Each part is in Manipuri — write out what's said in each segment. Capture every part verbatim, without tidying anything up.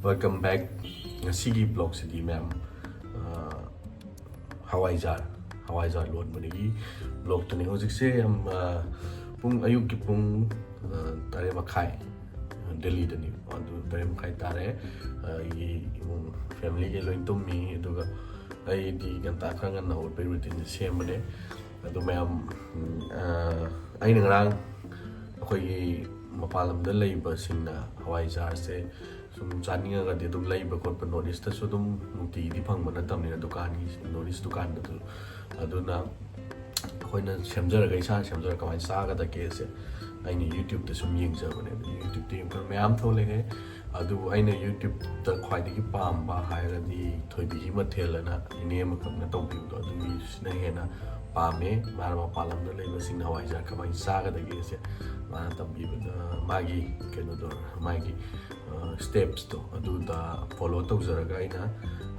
Welcome back. ꯉꯁꯤꯒꯤ ꯕ꯭ꯂꯣꯛꯁꯤꯗꯤ, ꯃꯌꯥꯝ, ꯑ, ꯍꯋꯥꯏꯖꯥꯔ, ꯍꯋꯥꯏꯖꯥꯔ ꯂꯣꯟꯕꯗꯒꯤ ꯕ꯭ꯂꯣꯛꯇꯨꯅꯤ꯫ ꯍꯧꯖꯤꯛꯁꯦ ꯌꯥꯝ, ꯑ, ꯄꯨꯡ, ꯑꯌꯨꯛꯀꯤ ꯄꯨꯡ, ꯑ, ꯇꯔꯦꯠ ꯃꯈꯥꯏ, ꯗꯦꯜꯂꯤꯗꯅꯤ꯫ ꯑꯗꯨ ꯇꯔꯦꯠ ꯃꯈꯥꯏ ꯇꯥꯔꯦ꯫ ꯑ, ꯑꯩꯒꯤ ꯏꯃꯨꯡ, ꯐꯦꯃꯤꯂꯤꯒꯤ ꯂꯣꯏ ꯇꯨꯝꯃꯤ꯫ ꯑꯗꯨꯒ ꯑꯩꯗꯤ ꯉꯟꯇꯥ ꯈꯔ ꯉꯟꯅ ꯍꯧꯒꯠꯄꯒꯤ ꯔꯨꯇꯤꯟꯁꯦ ꯁꯦꯝꯕꯅꯦ꯫ ꯑꯗꯣ ꯃꯌꯥꯝ, ꯎꯝ, ꯑ, ꯑꯩꯅ ꯉꯔꯥꯡ ꯑꯩꯈꯣꯏꯒꯤ ꯃꯄꯥꯟ ꯂꯝꯗ ꯂꯩꯕꯁꯤꯡꯅ ꯍꯋꯥꯏꯖꯥꯔꯁꯦ ꯁꯨꯝ ꯆꯥꯅꯤꯡꯉꯒꯗꯤ ꯑꯗꯨꯝ ꯂꯩꯕ ꯈꯣꯠꯄ, ꯅꯣꯔꯠ ꯏꯁꯇꯁꯨ ꯑꯗꯨꯝ ꯅꯨꯡꯇꯤꯒꯤꯗꯤ ꯐꯪꯕ ꯅꯠꯇꯕꯅꯤꯅ, ꯗꯨꯀꯥꯟꯒꯤ, ꯅꯣꯔꯠ ꯏꯁ ꯗꯨꯀꯥꯟꯗꯁꯨ꯫ ꯑꯗꯨꯅ ꯑꯩꯈꯣꯏꯅ ꯁꯦꯝꯖꯔꯒ, ꯏꯁꯥꯅ ꯁꯦꯝꯖꯔꯒ ꯀꯃꯥꯏꯅ ꯆꯥꯒꯗꯒꯦꯁꯦ ꯑꯩꯅ ꯌꯨꯇ꯭ꯌꯨꯕꯇ ꯁꯨꯝ ꯌꯦꯡꯖꯕꯅꯦ꯫ ꯑꯗꯨ ꯌꯨꯇ꯭ꯌꯨꯕꯇ ꯌꯦꯡꯕꯗ ꯃꯌꯥꯝ ꯊꯣꯛꯂꯛꯑꯦ꯫ ꯑꯗꯨꯕꯨ ꯑꯩꯅ ꯌꯨꯇ꯭ꯌꯨꯕꯇ ꯈ꯭ꯋꯥꯏꯗꯒꯤ ꯄꯥꯝꯕ ꯍꯥꯏꯔꯒꯗꯤ ꯊꯣꯏꯕꯤꯒꯤ ꯃꯊꯦꯜ ꯑꯅ ꯏꯅꯦ ꯑꯃꯈꯛꯅ ꯇꯧꯕꯤꯕꯗꯣ, ꯑꯗꯨꯒꯤꯁꯤꯅ ꯍꯦꯟꯅ ꯄꯥꯝꯃꯦ꯫ ꯃꯥꯅ ꯃꯄꯥꯟ ꯂꯝꯗ ꯂꯩꯕꯁꯤꯡꯅ ꯍꯋꯥꯏꯖꯥꯔ ꯀꯃꯥꯏꯅ ꯆꯥꯒꯗꯒꯦꯁꯦ ꯃꯥꯅ ꯇꯝꯕꯤꯕꯗ, ꯃꯥꯒꯤ ꯀꯩꯅꯣꯗꯣ, ꯃꯥꯒꯤ, ꯑ, ꯁ꯭ꯇꯦꯞꯁꯇꯣ ꯑꯗꯨꯗ ꯐꯣꯂꯣ ꯇꯧꯖꯔꯒ ꯑꯩꯅ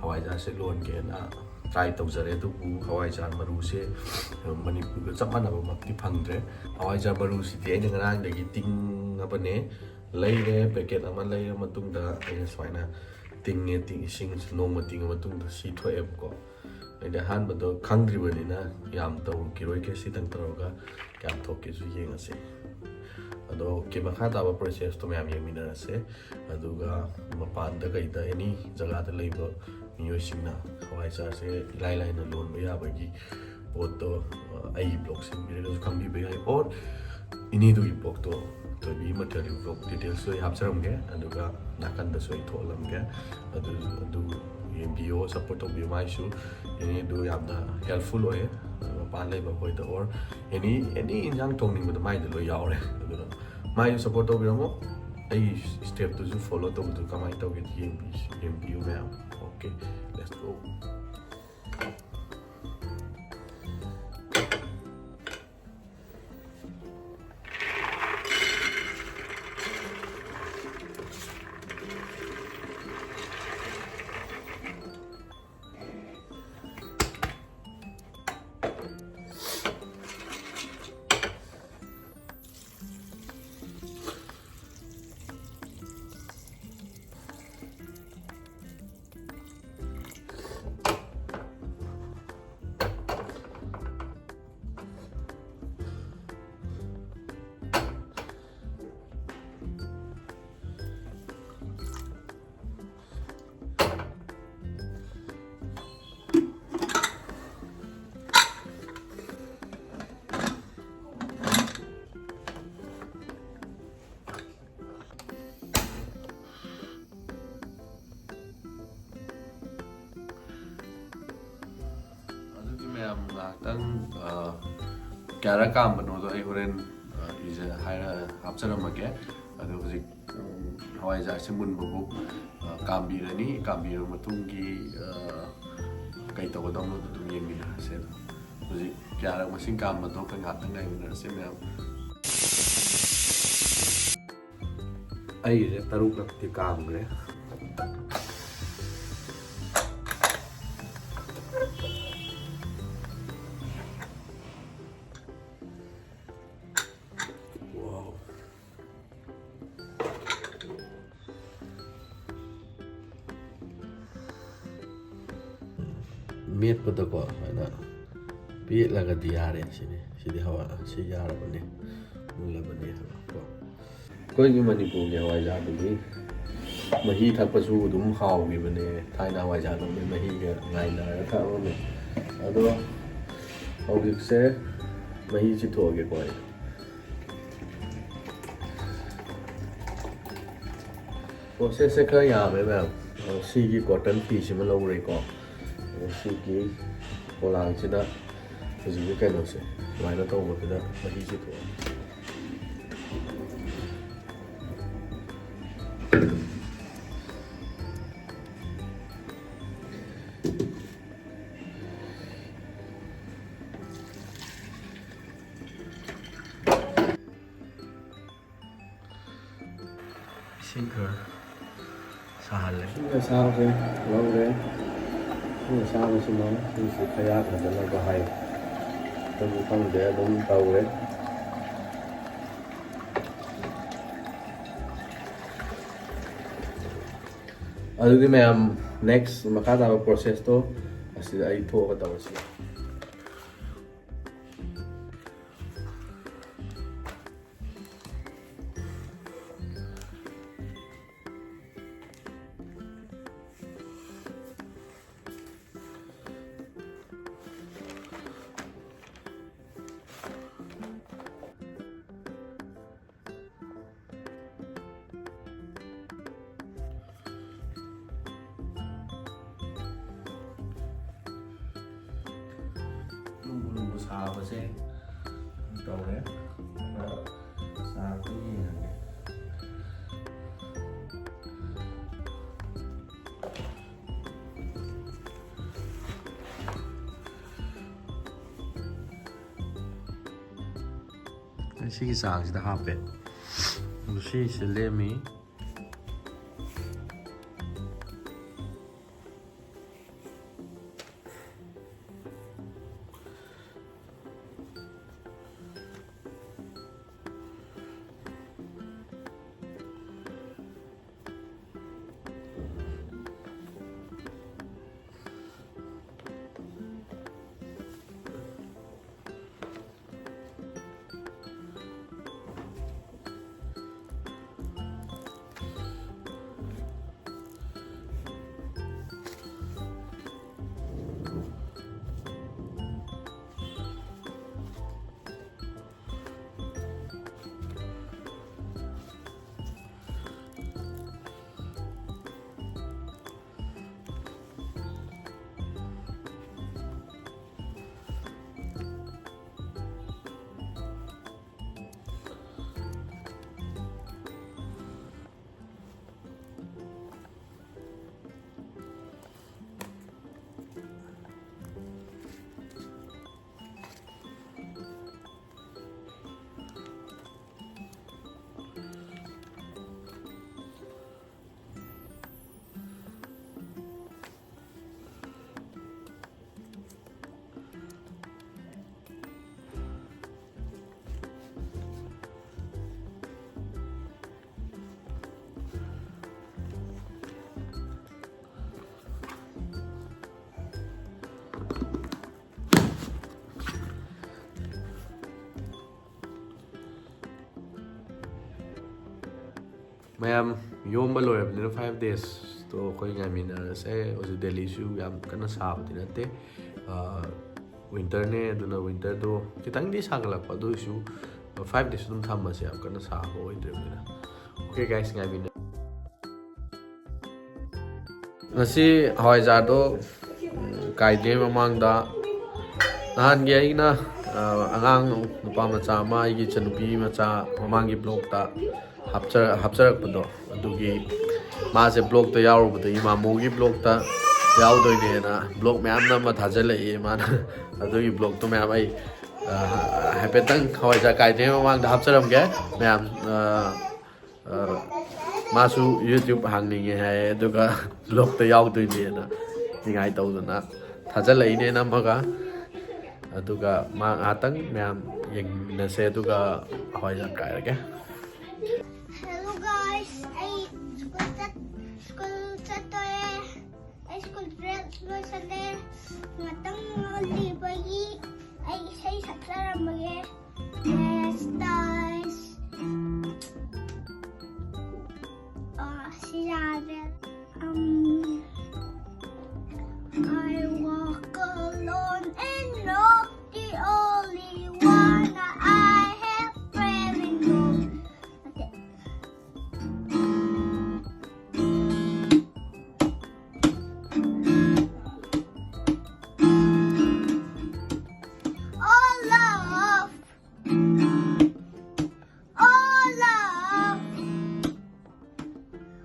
ꯍꯋꯥꯏꯖꯥꯔꯁꯦ ꯂꯣꯟꯒꯦꯅ ꯇ꯭ꯔꯥꯏ ꯇꯧꯖꯔꯦ꯫ ꯑꯗꯨꯕꯨ ꯍꯋꯥꯏꯖꯥꯔ ꯃꯔꯨꯁꯦ ꯃꯅꯤꯄꯨꯔꯒ ꯆꯞ ꯃꯥꯟꯅꯕꯃꯛꯇꯤ ꯐꯪꯗ꯭ꯔꯦ꯫ ꯍꯋꯥꯏꯖꯥꯔ ꯃꯔꯨꯁꯤꯗꯤ ꯑꯩꯅ ꯉꯔꯥꯡꯗꯒꯤ ꯇꯤꯡꯉꯕꯅꯦ꯫ ꯂꯩꯔꯦ, ꯄꯦꯀꯦꯠ ꯑꯃ ꯂꯩꯔ ꯃꯇꯨꯡꯗ ꯑꯩꯅ ꯁꯨꯃꯥꯏꯅ ꯇꯤꯡꯉꯦ꯫ ꯇꯤꯡ-, ꯏꯁꯤꯡ ꯅꯣꯡꯃ ꯇꯤꯡꯉ ꯃꯇꯨꯡꯗ ꯁꯤ ꯊꯣꯛꯑꯦꯕꯀꯣ꯫ ꯑꯩꯗꯤ ꯑꯍꯥꯟꯕꯗꯣ ꯈꯪꯗ꯭ꯔꯤꯕꯅꯤꯅ ꯌꯥꯝ ꯇꯧꯔꯨꯈꯤꯔꯣꯏꯒꯦ, ꯁꯤꯇꯪ ꯇꯧꯔꯒ ꯀꯌꯥꯝ ꯊꯣꯛꯀꯦꯁꯨ ꯌꯦꯡꯉꯁꯦ꯫ ꯑꯗꯣ, ꯑꯣꯀꯦ, ꯃꯈꯥ ꯇꯥꯕ ꯄ꯭ꯔꯣꯁꯦꯁꯇꯣ ꯃꯌꯥꯝ ꯌꯦꯡꯃꯤꯟꯅꯔꯁꯦ꯫ ꯑꯗꯨꯒ ꯃꯄꯥꯟꯗ ꯀꯩꯗ, ꯑꯦꯅꯤ ꯖꯒꯥꯗ ꯂꯩꯕ ꯃꯤꯑꯣꯏꯁꯤꯡꯅ ꯍꯋꯥꯏꯖꯥꯔꯁꯦ ꯏꯂꯥꯏ ꯂꯥꯏꯅ ꯂꯣꯟꯕ ꯌꯥꯕꯒꯤ ꯄꯣꯠꯇꯣ, ꯑ, ꯑꯩꯒꯤ ꯕ꯭ꯂꯣꯛ ꯁꯦꯝꯕꯤꯔꯒꯁꯨ ꯈꯪꯕꯤꯕ ꯌꯥꯏ, ꯑꯣꯔ ꯏꯅꯦꯗꯨꯒꯤ ꯕ꯭ꯂꯣꯛꯇꯣ, ꯊꯣꯏꯕꯤ ꯃꯊꯦꯜꯒꯤ ꯕ꯭ꯂꯣꯛ ꯗꯤꯇꯦꯜꯁꯇꯣ ꯑꯩ ꯍꯥꯞꯆꯔꯝꯒꯦ꯫ ꯑꯗꯨꯒ ꯅꯥꯀꯟꯗꯁꯨ ꯑꯩ ꯊꯣꯛꯍꯜꯂꯝꯒꯦ꯫ ꯑꯗꯨ, ꯑꯗꯨ ꯌꯦꯡꯕꯤꯌꯣ, ꯁꯞꯄꯣꯔꯠ ꯇꯧꯕꯤꯌꯣ꯫ ꯃꯥꯏꯁꯨ ꯏꯅꯦꯗꯨ ꯌꯥꯝꯅ ꯍꯦꯜꯞꯐꯨꯜ ꯑꯣꯏꯌꯦ꯫ ꯑꯗꯨ ꯃꯄꯥꯟ ꯂꯩꯕ ꯑꯩꯈꯣꯏꯗ, ꯑꯣꯔ ꯑꯦꯅꯤ, ꯑꯦꯅꯤ ꯏꯟꯖꯥꯡ ꯊꯣꯡꯅꯤꯡꯕꯗ ꯃꯥꯏꯗ ꯂꯣꯏ ꯌꯥꯎꯔꯦ꯫ ꯑꯗꯨꯅ ꯃꯥꯏꯁꯨ ꯁꯞꯄꯣꯔꯠ ꯇꯧꯕꯤꯔꯝꯃꯣ꯫ ꯑꯩꯒꯤ ꯁ꯭ꯇꯦꯞꯇꯨꯁꯨ ꯐꯣꯂꯣ ꯇꯧꯕꯗꯨ ꯀꯃꯥꯏꯅ ꯇꯧꯒꯦ ꯌꯦꯡꯕꯤ-, ꯌꯦꯡꯕꯤꯌꯨ ꯃꯌꯥꯝ꯫ Okay, let's go. ꯀꯌꯥꯔꯛ ꯀꯥꯝꯕꯅꯣꯗꯣ ꯑꯩ ꯍꯣꯔꯦꯟ, ꯑ, ꯏꯖ-, ꯍꯥꯏꯔ-, ꯍꯥꯞꯆꯔꯝꯃꯒꯦ꯫ ꯑꯗꯣ ꯍꯧꯖꯤꯛ, ꯎꯝ, ꯍꯋꯥꯏꯖꯥꯔꯁꯦ ꯃꯨꯟꯕꯕꯨ, ꯑ, ꯀꯥꯝꯕꯤꯔꯅꯤ꯫ ꯀꯥꯝꯕꯤꯔꯕ ꯃꯇꯨꯡꯒꯤ, ꯑ, ꯀꯩ ꯇꯧꯒꯗꯕꯅꯣꯗꯣ ꯑꯗꯨꯝ ꯌꯦꯡꯃꯤꯟꯅꯔꯁꯦ꯫ ꯑꯗꯣ ꯍꯧꯖꯤꯛ ꯀꯌꯥꯔꯛ ꯃꯁꯤꯡ ꯀꯥꯝꯕꯗꯣ ꯑꯩꯈꯣꯏ ꯉꯥꯛꯇꯪ ꯉꯥꯏꯃꯤꯟꯅꯔꯁꯦ ꯃꯌꯥꯝ꯫ ꯑꯩꯒꯤꯁꯦ ꯇꯔꯨꯛꯂꯛꯇꯤ ꯀꯥꯝꯈ꯭ꯔꯦ꯫ Wow. ꯃꯦꯠꯄꯗꯀꯣ ꯁꯨꯃꯥꯏꯅ ꯄꯦꯠꯂꯒꯗꯤ ꯌꯥꯔꯦ ꯁꯤꯅꯤ꯫ ꯁꯤꯗꯤ ꯍꯋꯥꯏ, ꯁꯤ ꯌꯥꯔꯕꯅꯤ, ꯃꯨꯜꯂꯕꯅꯤ ꯍꯥꯏꯕ ꯀꯣ꯫ ꯑꯩꯈꯣꯏꯒꯤ ꯃꯅꯤꯄꯨꯔꯒꯤ ꯍꯋꯥꯏꯖꯥꯔꯗꯨꯗꯤ ꯃꯍꯤ ꯊꯛꯄꯁꯨ ꯑꯗꯨꯝ ꯍꯥꯎꯈꯤꯕꯅꯦ꯫ ꯊꯥꯏꯅ ꯍꯋꯥꯏꯖꯥꯔꯗꯨꯗꯤ ꯃꯍꯤꯒ ꯉꯥꯏꯅꯔꯒ ꯊꯛꯑꯝꯃꯦ꯫ ꯑꯗꯣ ꯍꯧꯖꯤꯛꯁꯦ ꯃꯍꯤ ꯆꯤꯊꯣꯛꯑꯒꯦꯀꯣ ꯑꯩ꯫ ꯄ꯭ꯔꯣꯁꯦꯁꯁꯦ ꯈꯔ ꯌꯥꯝꯃꯦ ꯃꯌꯥꯝ꯫ ꯑ, ꯁꯤꯒꯤ ꯀꯣꯇꯟ ꯐꯤꯁꯤꯃ ꯂꯧꯔꯦꯀꯣ꯫ ꯑꯗ ꯁꯤꯒꯤ ꯄꯣꯂꯥꯡꯁꯤꯗ ꯍꯧꯖꯤꯛꯀꯤ ꯀꯩꯅꯣꯁꯦ ꯑꯗꯨꯃꯥꯏꯅ ꯇꯧꯕꯁꯤꯗ ꯃꯍꯤꯁꯦ ꯊꯣꯛꯑꯅꯤ꯫ ꯏꯁꯤꯡ ꯈꯔ ꯁꯥꯍꯜꯂꯦ꯫ ꯏꯁꯤꯡ ꯑꯁꯥꯕꯁꯦ ꯂꯧꯔꯦ꯫ ꯏꯁꯤꯡ ꯑꯁꯥꯕꯁꯤꯅ ꯏꯁꯤꯡꯁꯤ ꯈꯌꯥꯛꯅꯗꯅꯕ ꯍꯥꯏ꯫ ꯑꯩꯈꯣꯏꯁꯨ ꯈꯪꯗꯦ, ꯑꯗꯨꯝ ꯇꯧꯔꯦ꯫ ꯑꯗꯨꯗꯤ ꯃꯌꯥꯝ, next ꯃꯈꯥ ꯇꯥꯕ ꯄ꯭ꯔꯣꯁꯦꯁꯇꯣ ꯑꯁꯤꯗ ꯑꯩ ꯊꯣꯛꯑꯒ ꯇꯧꯔꯁꯤ꯫ ꯂꯨꯝꯕꯨ ꯂꯨꯝꯕꯨ ꯁꯥꯕꯁꯦ ꯇꯧꯔꯦ꯫ ꯆꯥꯔꯗꯤ ꯌꯦꯡꯉꯒꯦ꯫ ꯑꯩ ꯁꯤꯒꯤ ꯆꯥꯡꯁꯤꯗ ꯍꯥꯞꯄꯦ꯫ ꯑꯗꯨ ꯁꯤꯁꯦ ꯂꯦꯝꯃꯤ꯫ ꯃꯌꯥꯝ, ꯌꯣꯝꯕ ꯂꯣꯏꯔꯕꯅꯤꯅ five days ꯇꯣ ꯑꯩꯈꯣꯏ ꯉꯥꯏꯃꯤꯟꯅꯔꯁꯦ꯫ ꯍꯧꯖꯤꯛ ꯗꯦꯜꯂꯤꯁꯨ ꯌꯥꯝ ꯀꯟꯅ ꯁꯥꯕꯗꯤ ꯅꯠꯇꯦ꯫ ꯑꯥ, winter ꯅꯦ, ꯑꯗꯨꯅ winter ꯗꯣ ꯈꯤꯇꯪꯗꯤ ꯁꯥꯒꯠꯂꯛꯄ, ꯑꯗꯨ ꯑꯣꯏꯔꯁꯨ five days ꯑꯗꯨꯝ ꯊꯝꯃꯁꯦ, ꯌꯥꯝ ꯀꯟꯅ ꯁꯥꯕ ꯑꯣꯏꯗ꯭ꯔꯕꯅꯤꯅ꯫ Okay guys, ꯉꯥꯏꯃꯤꯟꯅ-, ꯉꯁꯤ ꯍꯋꯥꯏꯖꯥꯔꯗꯣ, ꯎꯝ, ꯀꯥꯏꯗ꯭ꯔꯤꯉꯩ ꯃꯃꯥꯡꯗ ꯅꯍꯥꯟꯒꯤ ꯑꯩꯅ, ꯑꯉꯥꯡ ꯅꯨꯄꯥ ꯃꯆꯥ ꯑꯃ, ꯑꯩꯒꯤ ꯏꯆꯟꯅꯨꯄꯤ ꯃꯆꯥ, ꯃꯃꯥꯡꯒꯤ ꯕ꯭ꯂꯣꯛꯇ ꯍꯥꯞꯆꯔꯛꯄꯗꯣ, ꯑꯗꯨꯒꯤ ꯃꯥꯁꯦ ꯕ꯭ꯂꯣꯛꯇ ꯌꯥꯎꯔꯨꯕꯗꯒꯤ, ꯃꯥꯃꯣꯒꯤ ꯕ꯭ꯂꯣꯛꯇ ꯌꯥꯎꯗꯣꯏꯅꯦꯅ ꯕ꯭ꯂꯣꯛ ꯃꯌꯥꯝ ꯅꯝꯃ ꯊꯥꯖꯤꯜꯂꯛꯑꯦ ꯃꯥꯅ꯫ ꯑꯗꯨꯒꯤ ꯕ꯭ꯂꯣꯛꯇꯣ ꯃꯌꯥꯝ ꯑꯩ ꯍꯥꯏꯐꯦꯠꯇꯪ ꯍꯋꯥꯏꯖꯥꯔ ꯀꯥꯏꯗ꯭ꯔꯤꯉꯩ ꯃꯃꯥꯡꯗ ꯍꯥꯞꯆꯔꯝꯒꯦ ꯃꯌꯥꯝ꯫ ꯃꯥꯁꯨ YouTube ꯍꯥꯡꯅꯤꯡꯉꯦ ꯍꯥꯏꯌꯦ, ꯑꯗꯨꯒ ꯕ꯭ꯂꯣꯛꯇ ꯌꯥꯎꯗꯣꯏꯅꯦꯅ ꯅꯤꯡꯉꯥꯏ ꯇꯧꯗꯅ ꯊꯥꯖꯤꯜꯂꯛꯏꯅꯦ ꯅꯝꯃꯒ꯫ ꯑꯗꯨꯒ ꯃꯥ ꯉꯥꯏꯍꯥꯛꯇꯪ ꯃꯌꯥꯝ ꯌꯦꯡꯃꯤꯟꯅꯁꯦ, ꯑꯗꯨꯒ ꯍꯋꯥꯏꯖꯥꯔ ꯀꯥꯏꯔꯒꯦ꯫ Hello guys, ꯑꯩ ꯁ꯭ꯀꯨꯜ ꯆꯠ- ꯁ꯭ꯀꯨꯜ ꯆꯠꯇꯣꯔꯦ꯫ ꯑꯩ ꯁ꯭ꯀꯨꯜ ꯗ꯭ꯔꯦꯁ ꯂꯣꯏꯁꯜꯂꯦ꯫ ꯉꯥꯛꯇꯪ ꯉꯜꯂꯤꯕꯒꯤ ꯑꯩ ꯏꯁꯩ ꯁꯛꯆꯔꯝꯃꯒꯦ꯫ Paradise. ꯑ, ꯁꯤ ꯌꯥꯔꯦ꯫ Um, I walk alone and not the only one. I have friends in all. All love. All love.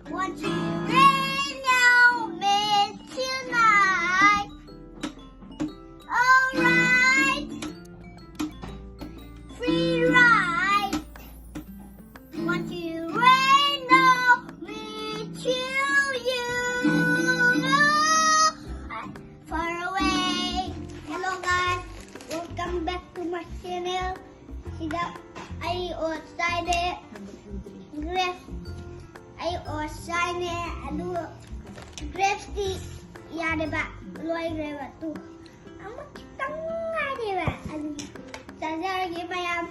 Want you right now, miss tonight. Alright. Free ride. Want you right now, miss you. Far away. Hello guys, welcome back to my channel. ꯁꯤꯗ ꯑꯩ ꯑꯣꯠꯁ ꯆꯥꯏꯔꯦ꯫ ꯒ꯭ꯔꯦꯞ ꯑꯩ ꯑꯣꯠꯁ ꯆꯥꯏꯅꯦ꯫ ꯑꯗꯨ ꯒ꯭ꯔꯦꯞꯁꯇꯤ ꯌꯥꯔꯦꯕ, ꯂꯣꯏꯈ꯭ꯔꯦꯕ꯫ ꯇꯨ ꯑꯃ ꯈꯤꯇꯪ ꯉꯥꯏꯔꯦꯕ꯫ ꯑꯗꯨ ꯆꯥꯖꯔꯒꯦ ꯃꯌꯥꯝ꯫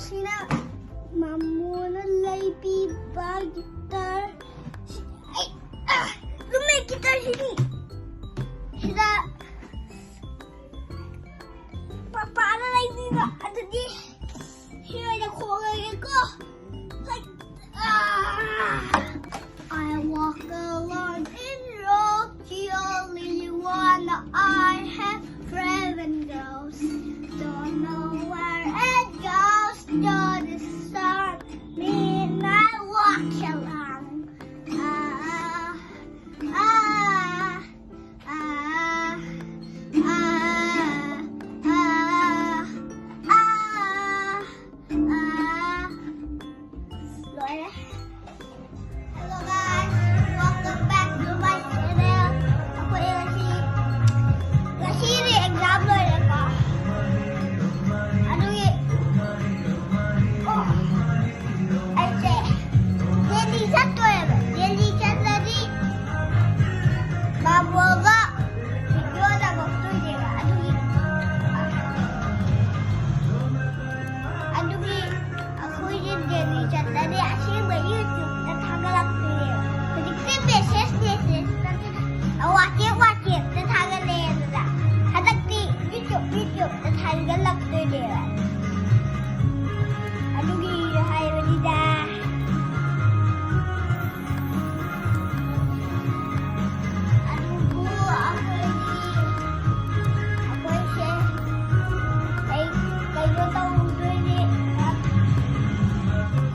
ꯁꯤꯅ ꯃꯃꯣꯅ ꯂꯩꯕꯤꯕ ꯒꯤꯇꯔ꯫ ꯑꯩ, ꯑ, ꯁꯤꯗ ꯄꯄꯥꯅ ꯂꯩꯕꯤꯕ ꯑꯗꯨꯗꯤ ꯁꯤ ꯑꯣꯏꯅ ꯈꯣꯡꯉꯒꯦꯀꯣ꯫ ꯍꯣꯏ꯫ ꯑꯥ꯫ I walk alone in road, the only one I have driven goes. Don't know where it goes, though the sun mean I walk alone. Ah, ah, ah, ah, ah, ah, ah. ꯂꯣꯏꯔꯦ꯫ Hello guys, welcome back to my channel. ꯑꯩꯈꯣꯏ ꯉꯁꯤ, ꯉꯁꯤꯗꯤ exam ꯂꯣꯏꯔꯦꯀꯣ꯫ ꯑꯗꯨꯒꯤ, ꯑꯣ, ꯑꯩꯁꯦ ꯗꯦꯜꯂꯤ ꯆꯠꯇꯣꯏꯕ꯫ ꯗꯦꯜꯂꯤ ꯆꯠꯂꯗꯤ ꯕꯥꯕꯨꯒ video ꯇꯧꯔꯛꯇꯣꯏꯅꯦꯕ꯫ ꯑꯗꯨꯒꯤ, ꯑꯗꯨꯒꯤ ꯑꯩꯈꯣꯏꯒꯤ ꯗꯦꯜꯂꯤ ꯆꯠꯂꯗꯤ ꯑꯁꯦꯡꯕ YouTube ꯇ ꯊꯥꯒꯠꯂꯛꯇꯣꯏꯅꯦꯕ꯫ ꯍꯧꯖꯤꯛꯇꯤ message, message ꯅꯠꯇꯅ WhatsApp, WhatsApp ꯇ ꯊꯥꯒꯠꯂꯛꯑꯦꯗꯅ꯫ ꯍꯟꯗꯛꯇꯤ YouTube, YouTube ꯇ ꯊꯥꯒꯠꯂꯛꯇꯣꯏꯅꯦꯕ꯫ ꯑꯗꯨꯒꯤ ꯍꯥꯏꯕꯅꯤꯗ꯫ ꯑꯗꯨꯕꯨ ꯑꯩꯈꯣꯏꯗꯤ, ꯑꯩꯈꯣꯏꯁꯦ, ꯑꯩ ꯀꯩꯅꯣ ꯇꯧꯗꯣꯏꯅꯦ,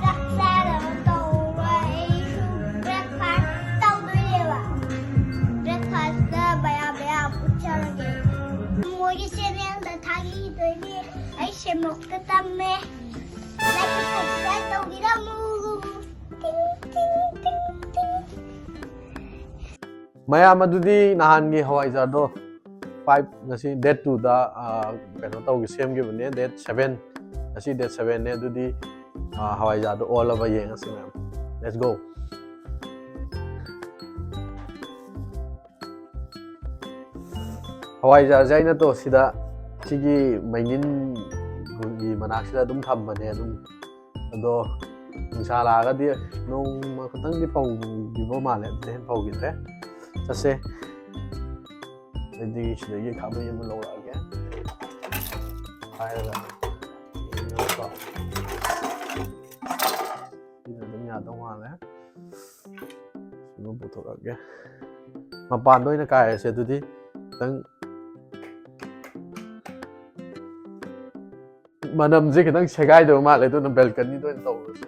ꯆꯥꯛ ꯆꯥꯅꯕ ꯇꯧꯕ, ꯑꯩꯁꯨ breakfast ꯇꯧꯗꯣꯏꯅꯦꯕ꯫ Breakfast ꯇ ꯃꯌꯥꯝ ꯃꯌꯥꯝ ꯎꯠꯆꯔꯒꯦ꯫ ꯃꯣꯏꯒꯤ channel ꯗ ꯊꯥꯕꯤꯗꯣꯏꯅꯦ꯫ ꯑꯩ ꯁꯦꯝꯗꯣꯛꯄ ꯇꯝꯃꯦ꯫ Like, subscribe ꯇꯧꯕꯤꯔꯝꯃꯨ꯫ ꯇꯤꯡ, ꯇꯤꯡ, ꯇꯤꯡ, ꯇꯤꯡ꯫ ꯃꯌꯥꯝ ꯑꯗꯨꯗꯤ ꯅꯍꯥꯟꯒꯤ ꯍꯋꯥꯏꯖꯥꯔꯗꯣ five, ꯉꯁꯤ date two ꯗ, ꯑ, ꯀꯩꯅꯣ ꯇꯧꯒꯦ, ꯁꯦꯝꯈꯤꯕꯅꯦ, date seven꯫ ꯉꯁꯤ date seven ꯅꯦ, ꯑꯗꯨꯗꯤ, ꯑ, ꯍꯋꯥꯏꯖꯥꯔꯗꯣ ꯑꯣꯜꯂꯕ ꯌꯦꯡꯉꯁꯤ ꯃꯌꯥꯝ꯫ Let's go꯫ ꯍꯋꯥꯏꯖꯥꯔꯁꯦ ꯑꯩꯅ ꯇꯣ ꯁꯤꯗ ꯁꯤꯒꯤ ꯃꯩꯅꯤꯟꯒꯤ ꯃꯅꯥꯛꯁꯤꯗ ꯑꯗꯨꯝ ꯊꯝꯕꯅꯦ ꯑꯗꯨꯝ꯫ ꯑꯗꯣ ꯅꯨꯡꯁꯥ ꯂꯥꯛꯑꯒꯗꯤ ꯅꯣꯡꯃ ꯈꯛꯇꯪꯗꯤ ꯐꯧꯈꯤꯕ ꯃꯥꯜꯂꯦ, ꯑꯗꯨꯗꯩ ꯍꯦꯟꯅ ꯐꯧꯈꯤꯗ꯭ꯔꯦ꯫ ꯆꯠꯁꯦ꯫ ꯑꯗꯒꯤ ꯁꯤꯗꯒꯤ ꯈꯥꯕꯩ ꯑꯃ ꯂꯧꯔꯛꯑꯒꯦ꯫ ꯍꯥꯏꯔꯒ ꯌꯦꯡꯉꯒꯀꯣ꯫ ꯁꯤꯅ ꯑꯗꯨꯝ ꯌꯥꯗꯧ ꯃꯥꯜꯂꯦ꯫ ꯁꯤꯃ ꯄꯨꯊꯣꯔꯛꯑꯒꯦ꯫ ꯃꯄꯥꯟꯗ ꯑꯣꯏꯅ ꯀꯥꯏꯔꯁꯦ ꯑꯗꯨꯗꯤ꯫ ꯈꯤꯇꯪ ꯃꯅꯝꯁꯦ ꯈꯤꯇꯪ ꯁꯦꯒꯥꯏꯗꯕ ꯃꯥꯜꯂꯦ, ꯑꯗꯨꯅ ꯕꯦꯜꯀꯅꯤꯗ ꯑꯣꯏꯅ ꯇꯧꯔꯁꯦ꯫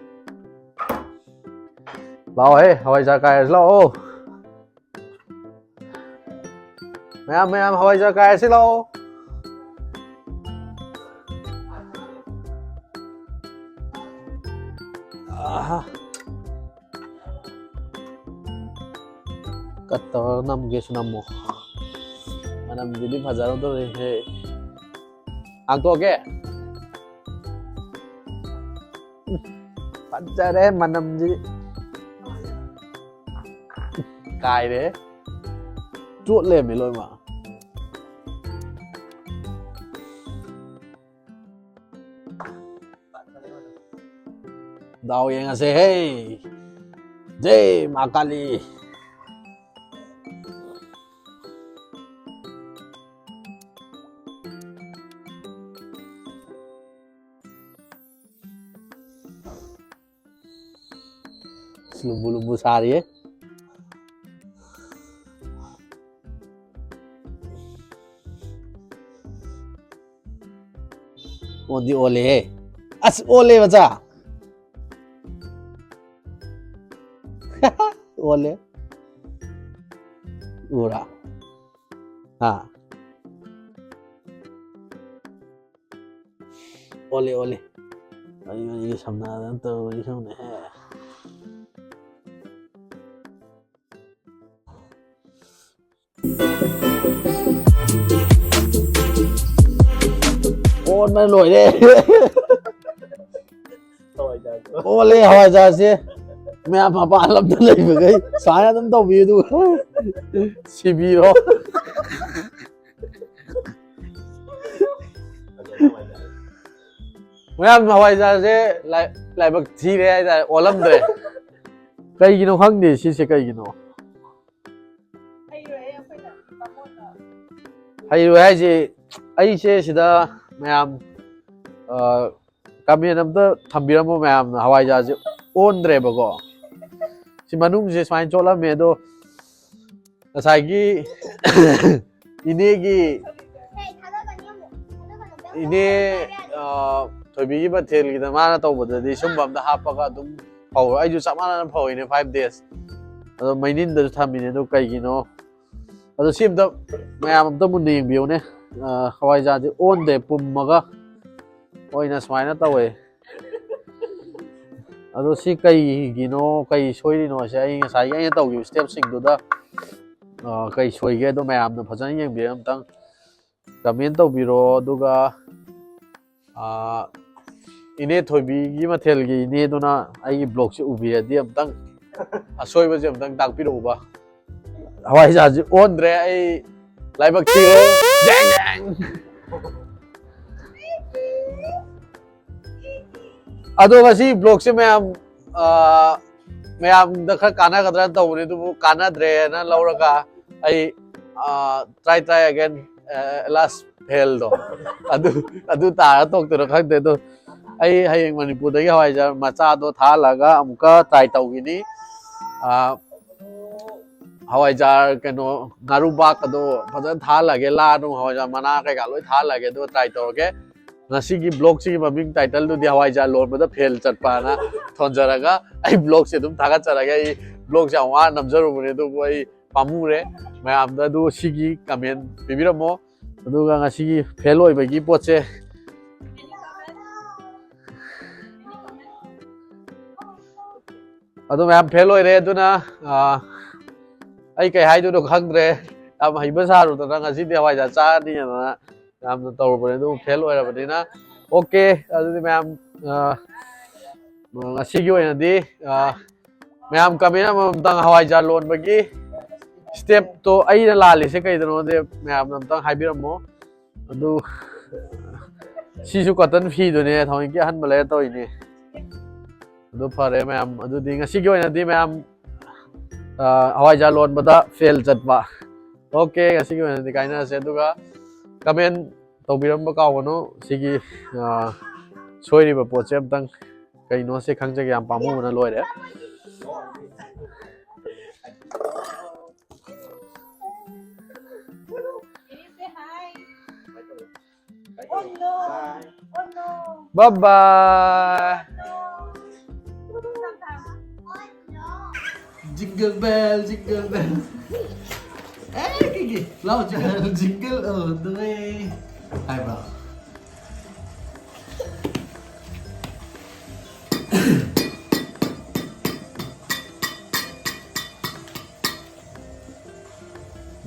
ꯂꯥꯛꯑꯣꯍꯦ, ꯍꯋꯥꯏꯖꯥꯔ ꯀꯥꯏꯔꯁꯤ ꯂꯥꯛꯑꯣ꯫ ꯃꯌꯥꯝ, ꯃꯌꯥꯝ, ꯍꯋꯥꯏꯖꯥꯔ ꯀꯥꯏꯔꯁꯤ ꯂꯥꯛꯑꯣ꯫ ꯑꯍꯥ꯫ ꯀꯠ ꯇꯧꯔꯒ ꯅꯝꯒꯦꯁꯨ ꯅꯝꯃꯣ꯫ ꯃꯅꯝꯁꯤꯗꯤ ꯐꯖꯔꯗꯧꯔꯤꯍꯦ꯫ ꯍꯥꯡꯇꯣꯛꯑꯒꯦ꯫ ꯎꯝ, ꯐꯖꯔꯦ ꯃꯅꯝꯁꯤꯗꯤ꯫ ꯀꯥꯏꯔꯦ꯫ ꯆꯣꯠ ꯂꯩꯔꯝꯃꯦ ꯂꯣꯏꯃꯛ꯫ ꯗꯥꯎ ꯌꯦꯡꯉꯁꯦ ꯍꯦ꯫ ꯖꯩ ꯃꯥ ꯀꯥꯂꯤ꯫ ꯂꯨꯝꯕꯨ ꯂꯨꯝꯕꯨ ꯁꯥꯔꯤꯌꯦ꯫ ꯑꯣꯟꯗꯤ ꯑꯣꯜꯂꯦꯍꯦ꯫ ꯑꯁ, ꯑꯣꯜꯂꯦ ꯃꯆꯥ꯫ ꯑꯣꯜꯂꯦ꯫ ꯎꯔꯥ? ꯍꯥ? ꯑꯣꯜꯂꯦ, ꯑꯣꯜꯂꯦ꯫ ꯑꯩ, ꯑꯩꯒꯤ ꯁꯝꯅꯗꯅ ꯇꯧꯔꯤꯁꯤꯅꯦꯍꯦ꯫ ꯑꯣꯟꯕ ꯂꯣꯏꯔꯦ꯫ ꯍꯋꯥꯏꯖꯥꯔꯗꯣ꯫ ꯑꯣꯜꯂꯦ ꯍꯋꯥꯏꯖꯥꯔꯁꯦ꯫ ꯃꯌꯥꯝ ꯃꯄꯥꯟ ꯂꯝꯗ ꯂꯩꯕꯈꯩ ꯁꯨꯃꯥꯏꯅ ꯑꯗꯨꯝ ꯇꯧꯕꯤꯌꯨ, ꯑꯗꯨꯒ ꯁꯤꯕꯤꯔꯣ꯫ ꯃꯌꯥꯝ ꯍꯋꯥꯏꯖꯥꯔꯁꯦ ꯂꯥꯏ-, ꯂꯥꯏꯕꯛ ꯊꯤꯔꯦ ꯍꯥꯏꯇꯥꯔꯦ, ꯑꯣꯜꯂꯝꯗ꯭ꯔꯦ꯫ ꯀꯩꯒꯤꯅꯣ ꯈꯪꯗꯦ ꯁꯤꯁꯦ ꯀꯩꯒꯤꯅꯣ꯫ ꯍꯩꯔꯣꯏꯍꯦ ꯑꯩꯈꯣꯏꯅ ꯕꯥꯃꯣꯟꯅ꯫ ꯍꯩꯔꯣꯏ ꯍꯥꯏꯁꯦ, ꯑꯩꯁꯦ ꯁꯤꯗ ꯃꯌꯥꯝ, ꯑ, ꯀꯃꯦꯟ ꯑꯝꯇ ꯊꯝꯕꯤꯔꯝꯃꯣ ꯃꯌꯥꯝꯅ꯫ ꯍꯋꯥꯏꯖꯥꯔꯁꯦ ꯑꯣꯟꯗ꯭ꯔꯦꯕꯀꯣ꯫ ꯁꯤ ꯃꯅꯨꯡꯁꯦ ꯁꯨꯃꯥꯏꯅ ꯆꯣꯠꯂꯝꯃꯦ, ꯑꯗꯣ ꯉꯁꯥꯏꯒꯤ ꯏꯅꯦꯒꯤ, ꯏꯅꯦ, ꯑ, ꯊꯣꯏꯕꯤꯒꯤ ꯃꯊꯦꯜꯒꯤꯗ ꯃꯥꯅ ꯇꯧꯕꯗꯗꯤ ꯁꯨꯝꯕ ꯑꯝꯗ ꯍꯥꯞꯄꯒ ꯑꯗꯨꯝ ꯐꯧꯔ, ꯑꯩꯁꯨ ꯆꯞ ꯃꯥꯟꯅꯅ ꯐꯧꯔꯤꯅꯦ, five days꯫ ꯑꯗꯣ ꯃꯩꯅꯤꯟꯗꯁꯨ ꯊꯝꯃꯤꯅꯦ꯫ ꯑꯗꯣ ꯀꯩꯒꯤꯅꯣ? ꯑꯗꯣ ꯁꯤ ꯑꯝꯇ, ꯃꯌꯥꯝ ꯑꯝꯇ ꯃꯨꯟꯅ ꯌꯦꯡꯕꯤꯌꯨꯅꯦ꯫ ꯑ, ꯍꯋꯥꯏꯖꯥꯔꯁꯦ ꯑꯣꯟꯗꯦ, ꯄꯨꯝꯃꯒ ꯑꯣꯏꯅ ꯁꯨꯃꯥꯏꯅ ꯇꯧꯋꯦ꯫ ꯑꯗꯣ ꯁꯤ ꯀꯩꯒꯤꯅꯣ, ꯀꯩ ꯁꯣꯏꯔꯤꯅꯣꯁꯦ ꯑꯩ ꯉꯁꯥꯏꯒꯤ ꯑꯩꯅ ꯇꯧꯈꯤꯕ stepꯁꯤꯡꯗꯨꯗ, ꯑ, ꯀꯩ ꯁꯣꯏꯒꯦ ꯑꯗꯣ ꯃꯌꯥꯝꯅ ꯐꯖꯅ ꯌꯦꯡꯕꯤꯔ ꯑꯝꯇꯪ comment ꯇꯧꯕꯤꯔꯣ꯫ ꯑꯗꯨꯒ, ꯑ, ꯏꯅꯦ ꯊꯣꯏꯕꯤꯒꯤ ꯃꯊꯦꯜꯒꯤ ꯏꯅꯦꯗꯨꯅ ꯑꯩꯒꯤ vlogꯁꯦ ꯎꯕꯤꯔꯗꯤ ꯑꯝꯇꯪ ꯑꯁꯣꯏꯕꯁꯦ ꯑꯝꯇꯪ ꯇꯥꯛꯄꯤꯔꯛꯎꯕ꯫ ꯍꯋꯥꯏꯖꯥꯔꯁꯦ ꯑꯣꯟꯗ꯭ꯔꯦ, ꯑꯩ ꯂꯥꯏꯕꯛ ꯊꯤꯔꯦ꯫ ꯖꯦꯡ, ꯖꯦꯡ꯫ ꯑꯗꯣ ꯉꯁꯤ vlogꯁꯦ ꯃꯌꯥꯝ, ꯑ, ꯃꯌꯥꯝꯗ ꯈꯔ ꯀꯥꯟꯅꯒꯗ꯭ꯔꯥꯅ ꯇꯧꯕꯅꯦ, ꯑꯗꯨꯕꯨ ꯀꯥꯟꯅꯗ꯭ꯔꯦꯅ ꯂꯧꯔꯒ ꯑꯩ, ꯑ, try, try again, ꯑ, last failꯗꯣ ꯑꯗꯨ, ꯑꯗꯨ ꯇꯥꯔ ꯇꯣꯛꯇꯣꯏꯔꯥ ꯈꯪꯗꯦ꯫ ꯑꯗꯣ ꯑꯩ ꯍꯌꯦꯡ ꯃꯅꯤꯄꯨꯔꯗꯒꯤ ꯍꯋꯥꯏꯖꯥꯔ ꯃꯆꯥꯗꯣ ꯊꯥꯍꯜꯂꯒ ꯑꯃꯨꯛꯀ try ꯇꯧꯈꯤꯅꯤ꯫ ꯑ, ꯍꯋꯥꯏꯖꯥꯔ ꯀꯩꯅꯣ, ꯉꯥꯔꯨꯕꯥꯛ ꯑꯗꯣ ꯐꯖꯅ ꯊꯥꯍꯜꯂꯒꯦ, ꯂꯥ ꯅꯨꯡ ꯍꯋꯥꯏꯖꯥꯔ ꯃꯅꯥ ꯀꯩꯀꯥ ꯂꯣꯏ ꯊꯥꯍꯜꯂꯒꯦ, ꯑꯗꯨꯒ try ꯇꯧꯔꯒꯦ꯫ ꯉꯁꯤꯒꯤ vlogꯁꯤꯒꯤ ꯃꯃꯤꯡ titleꯗꯨꯗꯤ ꯍꯋꯥꯏꯖꯥꯔ ꯂꯣꯟꯕꯗ fail ꯆꯠꯄꯅ ꯊꯣꯟꯖꯔꯒ ꯑꯩ vlogꯁꯦ ꯑꯗꯨꯝ ꯊꯥꯒꯠꯆꯔꯒꯦ꯫ ꯑꯩ vlogꯁꯦ ꯌꯥꯝ ꯋꯥꯅ ꯅꯝꯖꯔꯨꯕꯅꯦ, ꯑꯗꯨꯕꯨ ꯑꯩ ꯄꯥꯝꯃꯨꯔꯦ꯫ ꯃꯌꯥꯝꯗ ꯑꯗꯨ ꯁꯤꯒꯤ comment ꯄꯤꯕꯤꯔꯝꯃꯣ꯫ ꯑꯗꯨꯒ ꯉꯁꯤꯒꯤ fail ꯑꯣꯏꯕꯒꯤ ꯄꯣꯠꯁꯦ, ꯑꯗꯨ ꯃꯌꯥꯝ fail ꯑꯣꯏꯔꯦ꯫ ꯑꯗꯨꯅ, ꯑ, ꯑꯩ ꯀꯩ ꯍꯥꯏꯗꯣꯏꯅꯣ ꯈꯪꯗ꯭ꯔꯦ꯫ ꯌꯥꯝ ꯍꯩꯕ ꯁꯥꯔꯨꯗꯅ ꯉꯁꯤꯗꯤ ꯍꯋꯥꯏꯖꯥꯔ ꯆꯥꯔꯅꯤꯅ ꯌꯥꯝꯅ ꯇꯧꯔꯨꯕꯅꯦ, ꯑꯗꯨꯕꯨ fail ꯑꯣꯏꯔꯕꯅꯤꯅ꯫ OK, ꯑꯗꯨꯗꯤ ꯃꯌꯥꯝ, ꯑ, ꯉꯁꯤꯒꯤ ꯑꯣꯏꯅꯗꯤ, ꯑ, ꯃꯌꯥꯝ comment ꯑꯃꯃꯝꯇꯪ ꯍꯋꯥꯏꯖꯥꯔ ꯂꯣꯟꯕꯒꯤ stepꯇꯣ ꯑꯩꯅ ꯂꯥꯜꯂꯤꯁꯦ ꯀꯩꯗꯅꯣꯗꯤ ꯃꯌꯥꯝꯅ ꯑꯝꯇꯪ ꯍꯥꯏꯕꯤꯔꯝꯃꯣ꯫ ꯑꯗꯨ ꯁꯤꯁꯨ cotton ꯐꯤꯗꯨꯅꯦ, ꯊꯑꯣꯏꯀꯤ ꯑꯍꯟꯕ ꯂꯩꯔ ꯇꯧꯔꯤꯅꯦ꯫ ꯑꯗꯨ ꯐꯔꯦ ꯃꯌꯥꯝ, ꯑꯗꯨꯗꯤ ꯉꯁꯤꯒꯤ ꯑꯣꯏꯅꯗꯤ ꯃꯌꯥꯝ, ꯑ, ꯍꯋꯥꯏꯖꯥꯔ ꯂꯣꯟꯕꯗ fail ꯆꯠꯄ꯫ ꯑꯣꯀꯦ, ꯉꯁꯤꯒꯤ ꯑꯣꯏꯅꯗꯤ ꯀꯥꯏꯅꯔꯁꯦ꯫ ꯑꯗꯨꯒ ꯀꯃꯦꯟ ꯇꯧꯕꯤꯔꯝꯕ ꯀꯥꯎꯒꯅꯨ꯫ ꯁꯤꯒꯤ, ꯑ, ꯁꯣꯏꯔꯤꯕ ꯄꯣꯠꯁꯦ ꯑꯝꯇꯪ ꯀꯩꯅꯣꯁꯦ ꯈꯪꯖꯒꯦ꯫ ꯌꯥꯝ ꯄꯥꯝꯃꯨꯕꯅ ꯂꯣꯏꯔꯦ꯫ Bye bye. Jingle bell, jingle bell. ꯑꯦ, ꯀꯩꯒꯤ? ꯂꯥꯎ, jingle all the way. ꯍꯥꯏꯕ꯭ꯔꯣ?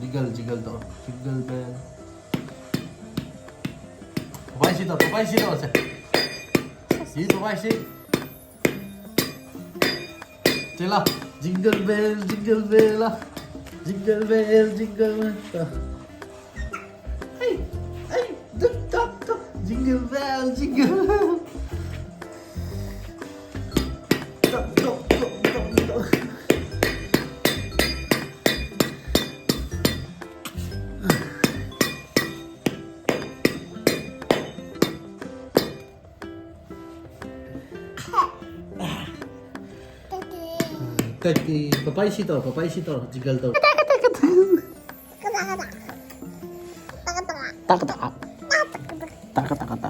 Jingle, jingle ꯇꯧ꯫ Jingle bell. ꯄꯄꯥꯏ ꯁꯤ ꯇꯧ, ꯄꯄꯥꯏ ꯁꯤ ꯇꯧꯔꯁꯦ꯫ ꯁꯤ ꯄꯄꯥꯏ ꯁꯤ꯫ ꯆꯦ ꯂꯥꯎ꯫ Jingle bell, jingle bell, ꯂꯥꯎ꯫ Jingle bell, jingle bell. ꯇꯧ꯫ ꯑꯩ, ꯑꯩ, ꯗꯨꯞ, ꯗꯨꯞ, ꯗꯨꯞ꯫ Jingle bell, jingle bell. ꯗꯨꯞ, ꯗꯨꯞ, ꯗꯨꯞ, ꯗꯨꯞ, ꯗꯨꯞ꯫ ꯇꯛꯇꯤ, ꯄꯄꯥꯏ ꯁꯤ ꯇꯧꯔꯣ, ꯄꯄꯥꯏ ꯁꯤ ꯇꯧꯔꯣ, jingle ꯇꯧꯔꯣ꯫ ꯇꯛ ꯇꯛ꯫ ꯇꯛ ꯇꯛ꯫